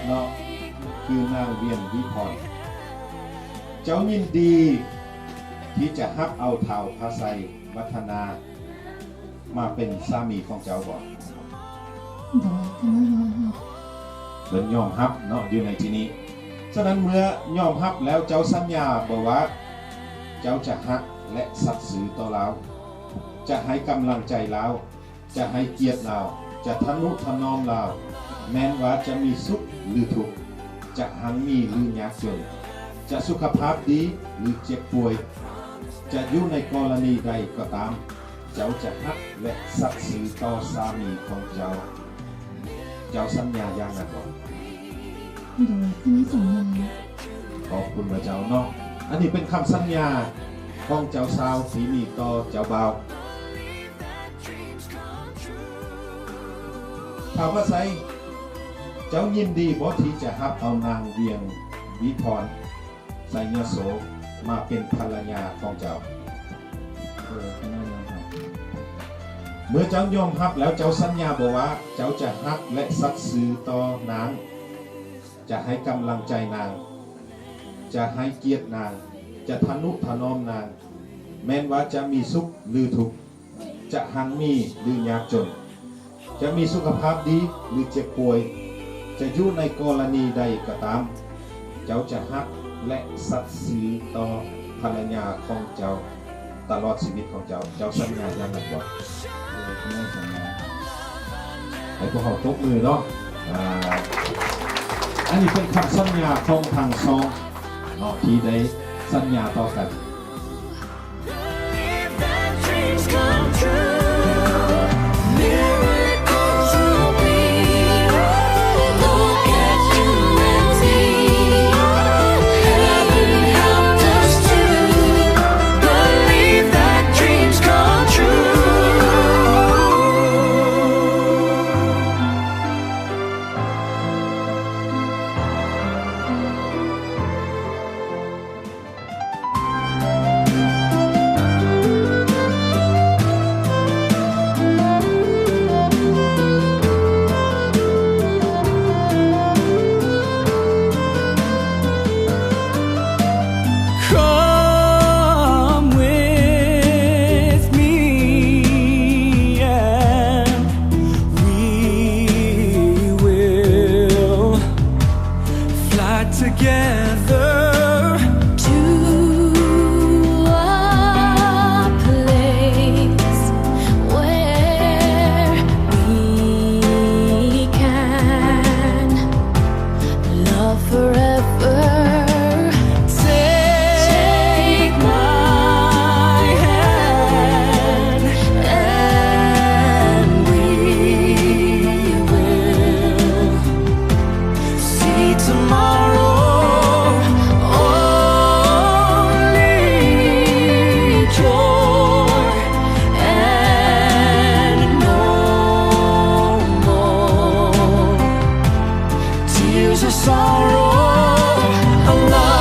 ເນາະ ຄືນາງວຽງວິພອນ. ເຈົ້າຍິນດີທີ່ຈະຮັບເອົາທ້າວພາໄຊວັດທະນາ ມາເປັນສາມີຂອງເຈົ້າບໍ່? ໂດຍ ເພິ່ນຍອມຮັບ. ເພິ່ນຍອມຮັບເນາະ ຢູ່ໃນທີ່ນີ້. ສະນັ້ນເມື່ອຍອມຮັບແລ້ວ ເຈົ້າສັນຍາບໍ່ວ່າເຈົ້າຈະຮັກ ແລະ ສັດຊື່ຕໍ່ລາວ, ຈະໃຫ້ກຳລັງໃຈລາວ, ຈະໃຫ້ກຽດລາວ, ຈະທະນຸຖະໜອມລາວ, ແມ່ນວ່າຈະມີສຸກ ຫຼື ທຸກ, ຈະຮັ່ງມີ ຫຼື ຍາກຈົນ, ຈະສຸຂະພາບດີ ຫຼື ເຈັບປ່ວຍ, ຈະຢູ່ໃນກໍລະນີໃດກໍຕາມ, ເຈົ້າຈະຮັກ ແລະ ສັດຊື່ຕໍ່ສາມີຂອງເຈົ້າ. ເຈົ້າສັນຍາຢ່າງນັ້ນບໍ່? ໂດຍ ເພິ່ນສັນຍາ. ຂອບຄຸນພະເຈົ້າເນາະ. ອັນນີ້ເປັນຄຳສັນຍາຂອງເຈົ້າສາວທີ່ມີຕໍ່ເຈົ້າບ່າວ. ທ້າວພາໄຊ ເຈົ້າຍິນດີບໍ່ທີ່ຈະຮັບເອົານາງວຽງວິພອນ ໄຊຍະໂສ ມາເປັນພັນລະຍາຂອງເຈົ້າ? ເອີ ຂ້ານ້ອຍຍອມຮັບ. ເມື່ອເຈົ້າຍອມຮັບແລ້ວ ເຈົ້າສັນຍາບໍ່ວ່າເຈົ້າຈະຮັກ ແລະ ສັດຊື່ຕໍ່ນາງ, ຈະໃຫ້ກຳລັງໃຈນາງ, ຈະໃຫ້ກຽດນາງ, ຈະທະນຸຖະໜອມນາງ, ແມ່ນວ່າຈະມີສຸກ ຫຼື ທຸກ, ຈະຮັ່ງມີ ຫຼື ຍາກຈົນ, ຈະມີສຸຂະພາບດີ ຫຼື ເຈັບປ່ວຍ, ຈະຢູ່ໃນກໍລະນີໃດກໍຕາມ, ເຈົ້າຈະຮັກ ແລະ ສັດຊື່ຕໍ່ພັນລະຍາຂອງເຈົ້າຕະຫຼອດຊີວິດຂອງເຈົ້າ. ເຈົ້າສັນຍາຢ່າງນັ້ນບໍ່? ໂດຍ ຂ້ານ້ອຍສັນຍາ. ໃຫ້ພວກເຮົາຕົບມືເນາະ. ອ່າ ອັນນີ້ເປັນຄຳສັນຍາຂອງທັງສອງເນາະ ທີ່ໄດ້ສັນຍາຕໍ່ກັນ. Believe that dreams come true. Miracles will be. Look at you and me. Heaven helped us to believe that dreams come true. Come with me and we will fly together to a place where we can love forever. Take my hand and we will see tomorrow. Only joy and no more tears of sorrow. A love